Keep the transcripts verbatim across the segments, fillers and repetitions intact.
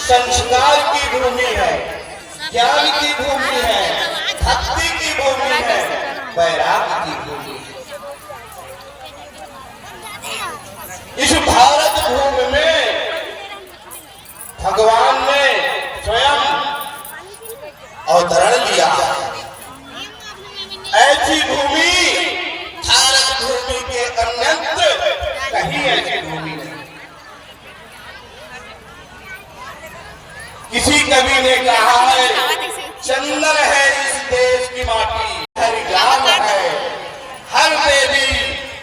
संस्कार की भूमि है, ज्ञान की भूमि है, भक्ति की भूमि है, वैराग्य की भूमि है। इस भारत भूमि में भगवान ने स्वयं अवतरण लिया है। ऐसी भूमि, भारत भूमि के अन्यत्र कहीं ऐसी भूमि नहीं। किसी कवि ने कहा है, चंदन है इस देश की माटी, हर ग्राम है, हर देवी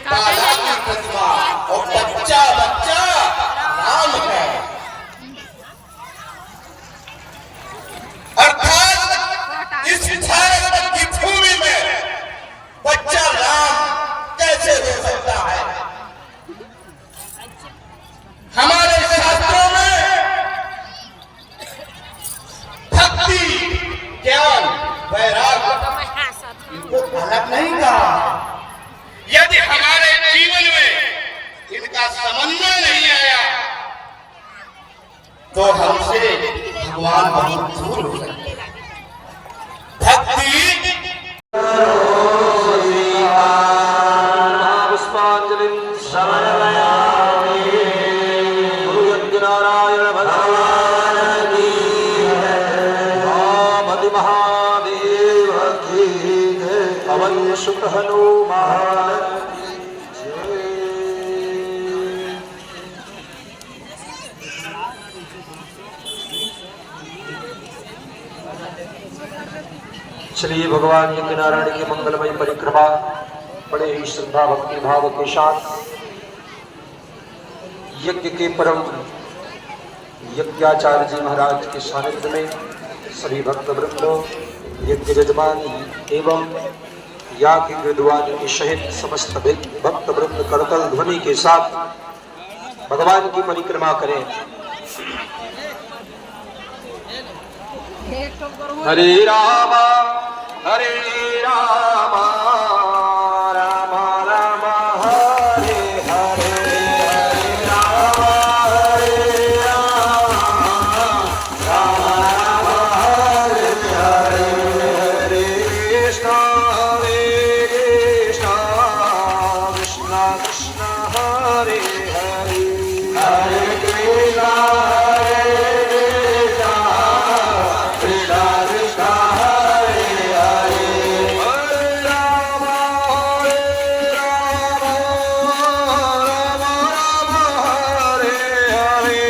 बाला की प्रतिमा, और बच्चा बच्चा राम है। अर्थात इस भारत की भूमि में बच्चा राम कैसे हो सकता है? हमारे शास्त्रों में भक्ति, ज्ञान, वैराग्य, इनको अलग नहीं कहा। यदि हमारे जीवन में इनका समन्वय नहीं आया, तो हमसे भगवान बहुत दूर हो जाते हैं। भक्ति। पुष्पांजलि समर्पयामि। गुरु यज्ञ नारायण भगवान की जय। उमापति महादेव की जय। पवन सुत हनुमान की जय। चलिए, भगवान यज्ञ नारायण की मंगलमय परिक्रमा बड़े ही श्रद्धा भक्ति भाव के साथ यज्ञ के परम यज्ञाचार्य जी महाराज के सानिध्य में सभी भक्त वृंदों, यज्ञ यजमान एवं याग यज्ञ दुआन के सहित समस्त भक्त वृंद करतल ध्वनि के साथ भगवान की परिक्रमा करें। हरे राम, हरे राम, राम राम, हरे हरे, हरे राम, हरे राम, राम राम, हरे हरे। हरे कृष्णा, हरे कृष्णा, कृष्णा कृष्णा, हरे हरे। हरे कृष्णा, हरे कृष्णा, कृष्णा कृष्णा, हरे हरे। हरे राम, हरे राम, राम राम, हरे हरे।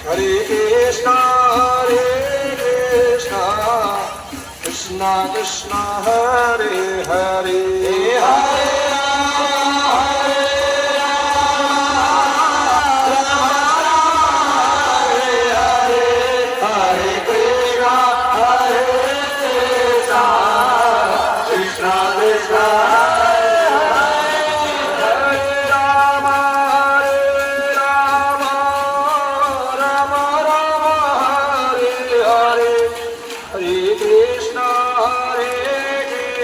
हरे कृष्णा, हरे कृष्णा, कृष्णा कृष्णा, हरे हरे। हरे राम, हरे राम, राम राम, हरे हरे। हरे कृष्णा, हरे कृष्णा, कृष्णा कृष्णा, हरे हरे। हरे राम, हरे राम, राम राम, हरे हरे। हरे कृष्णा, हरे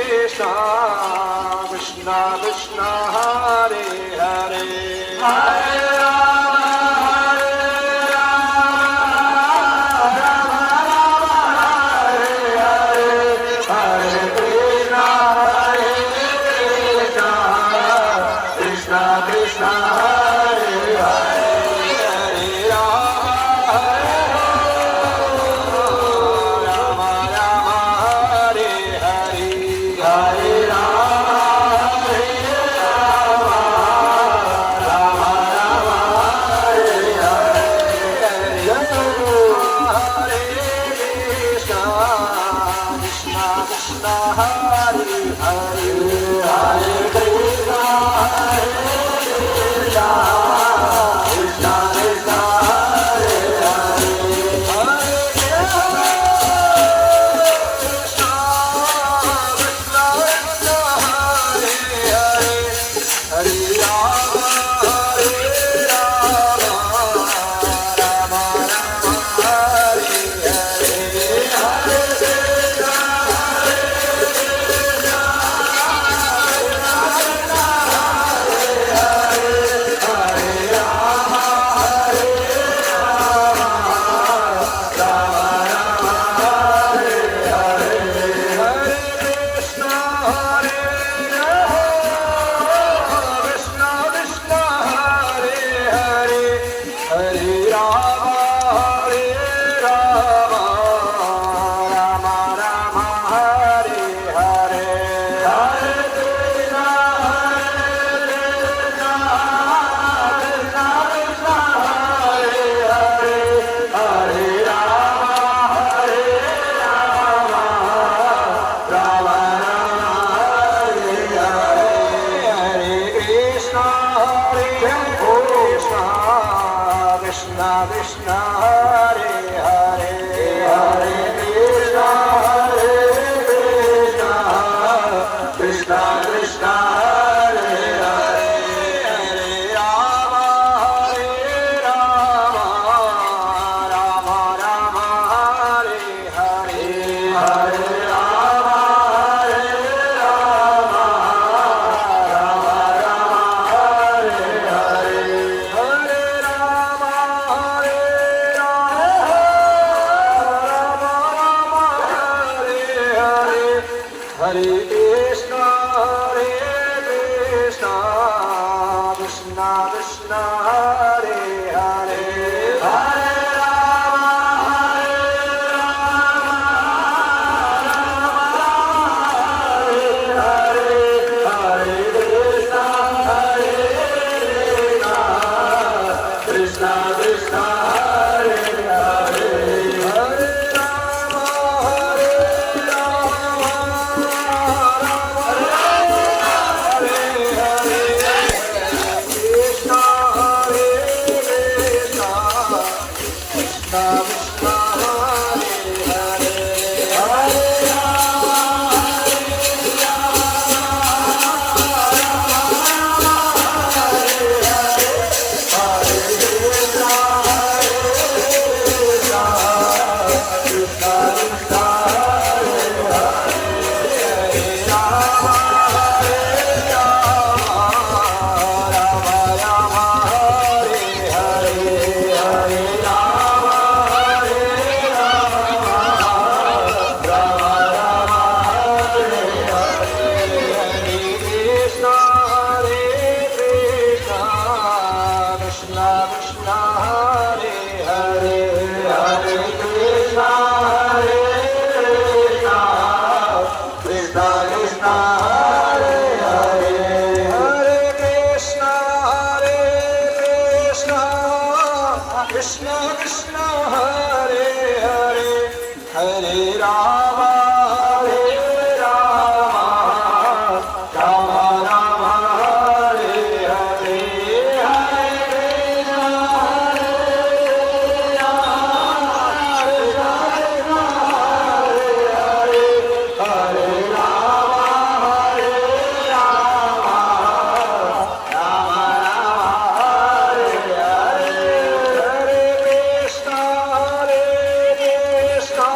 Krishna, Krishna Krishna, Hare Hare, Hare Krishna, Hare Krishna, Krishna Krishna, Hare Hare, Hare Rama, Hare Rama, Rama Rama, Hare Hare, Hare Rama, Hare Rama, Rama Rama, Hare Hare, Hare Rama, Hare Rama, Rama Rama, Hare Hare, Hare Krishna, Hare Krishna, Krishna Krishna, Hare Hare, Hare Rama, Hare Rama, Rama Rama, Hare Hare, Hare Krishna, Hare Krishna, Krishna Krishna, Hare Hare, Hare Rama, Hare Rama, Rama Rama, Hare Hare, Krishna Hare Krishna, Krishna Krishna, Hare Hare, Hare Rama, Hare Rama, Rama Rama, Hare Hare, Hare Krishna, Hare Krishna, Krishna Krishna, Hare Hare, Hare Rama, Hare Rama, Rama Rama, Hare Hare, Hare Rama, Hare Rama, Rama Rama, Hare Hare, Hare Krishna, Hare Krishna, Krishna Krishna, Hare Hare, Hare Krishna, Hare Krishna, Krishna Krishna, Hare Hare, Hare Krishna, Hare Krishna, Krishna Krishna, Hare Hare, Hare Rama, Hare Rama, Rama Rama, Hare Hare, Hare Krishna, Hare Rama, Krishna Krishna, Hare Hare, Hare Rama, Hare Rama, Rama Rama, Hare Hare, Hare Krishna, Hare Krishna,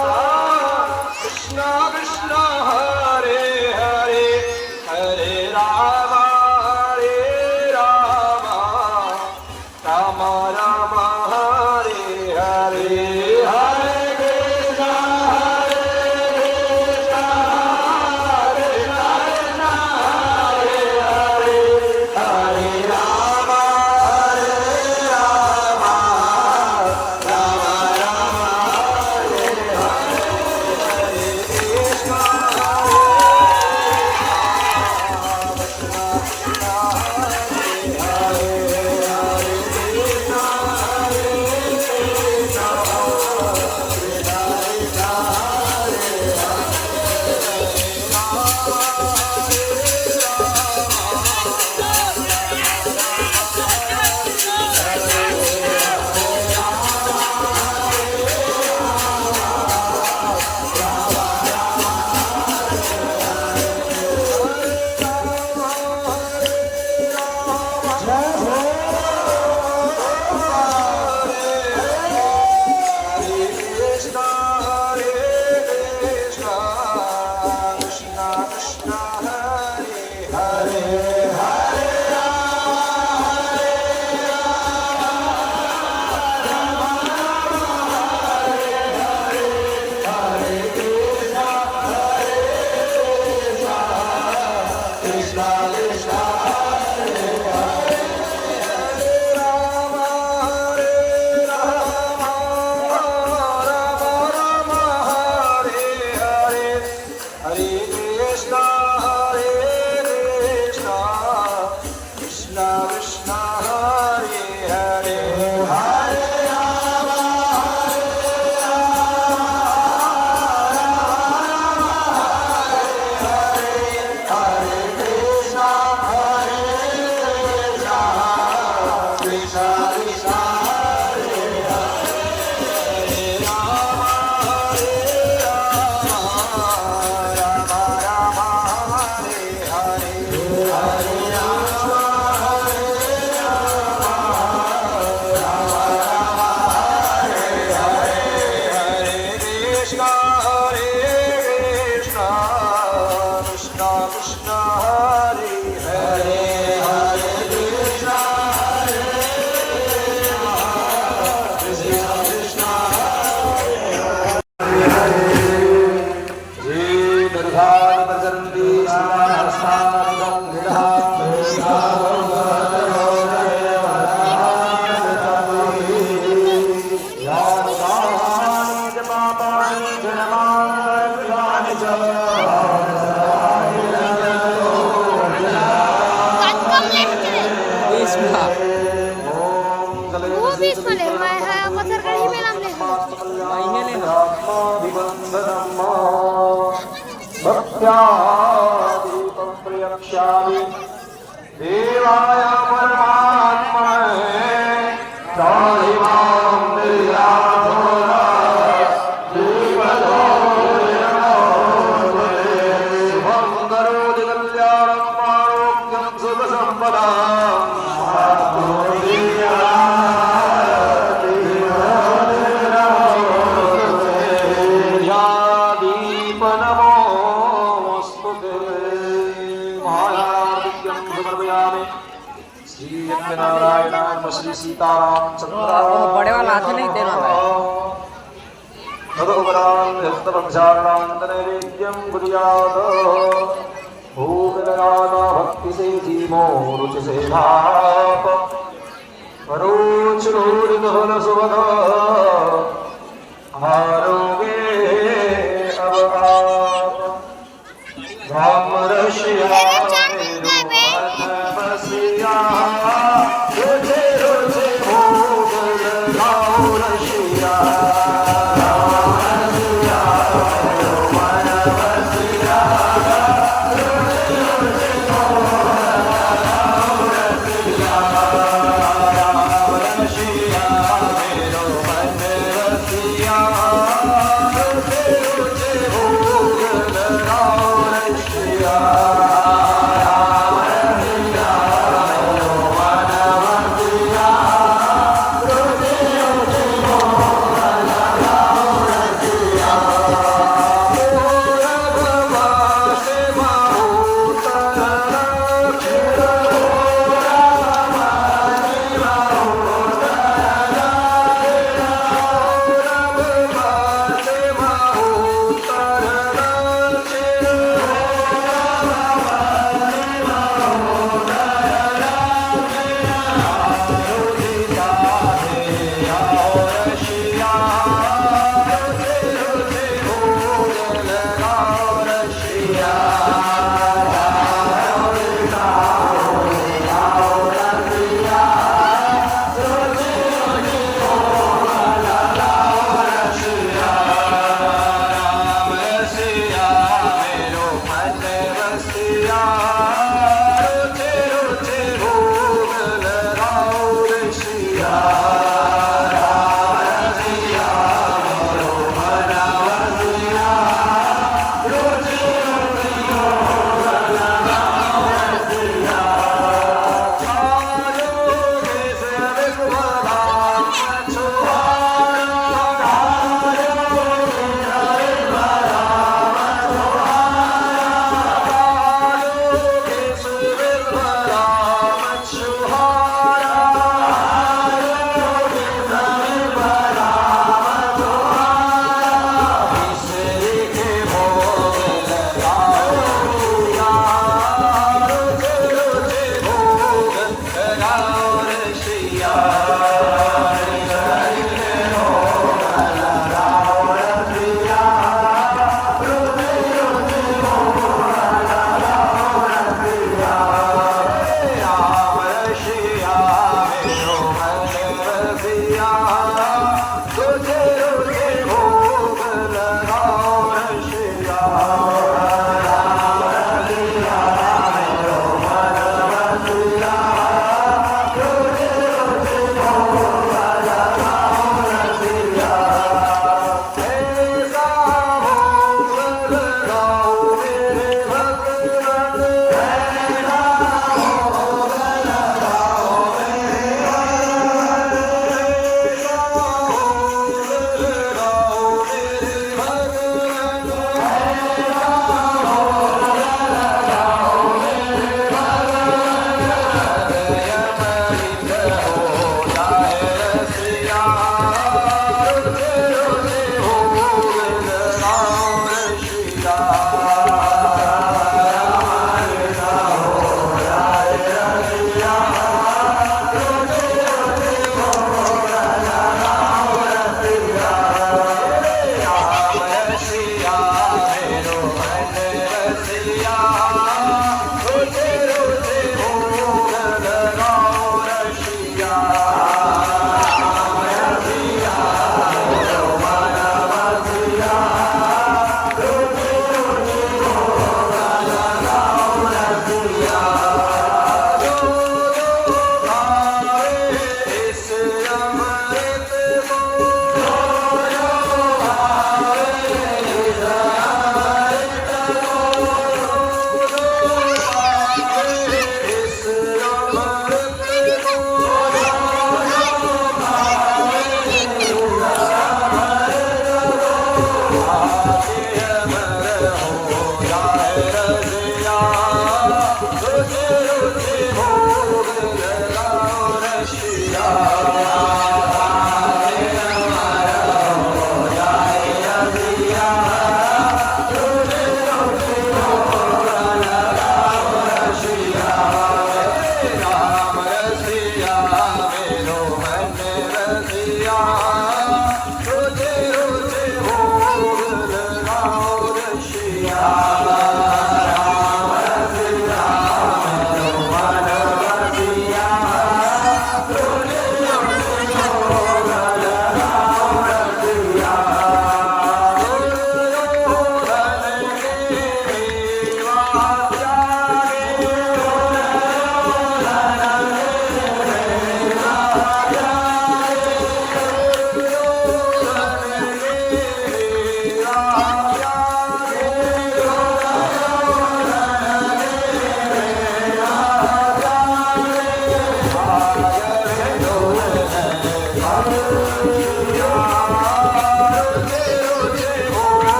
बोले, मैं हा पत्थरगढ़ी मेला में हूँ। भक्त्या दीपं प्रयच्छामि देवाय परमात्मने। त्राहि मां निर्यातोऽथ दीपजोतिर्महोदये। शुभं करोति कल्याणं आरोग्यं सुखसम्पदाम्। या दीप नमोऽस्तु ते। महायाज्ञं समर्पयामि। श्री सत्यनारायण नमः, श्री सीताराम चंद्र। वो बड़े वाला हाथी नहीं, तेरा वाला है। तदोपरान्तं हस्तपक्षाणान्तरनैवेद्यं कुर्यात्। भोगलगाता भक्ति से जीवो रुचि से धाप। रोचनोरित फल सुभग आरोगे अब आप। राम रसिया मेरे मन बसिया, रोजे रोजे भोग लगाओ रसिया।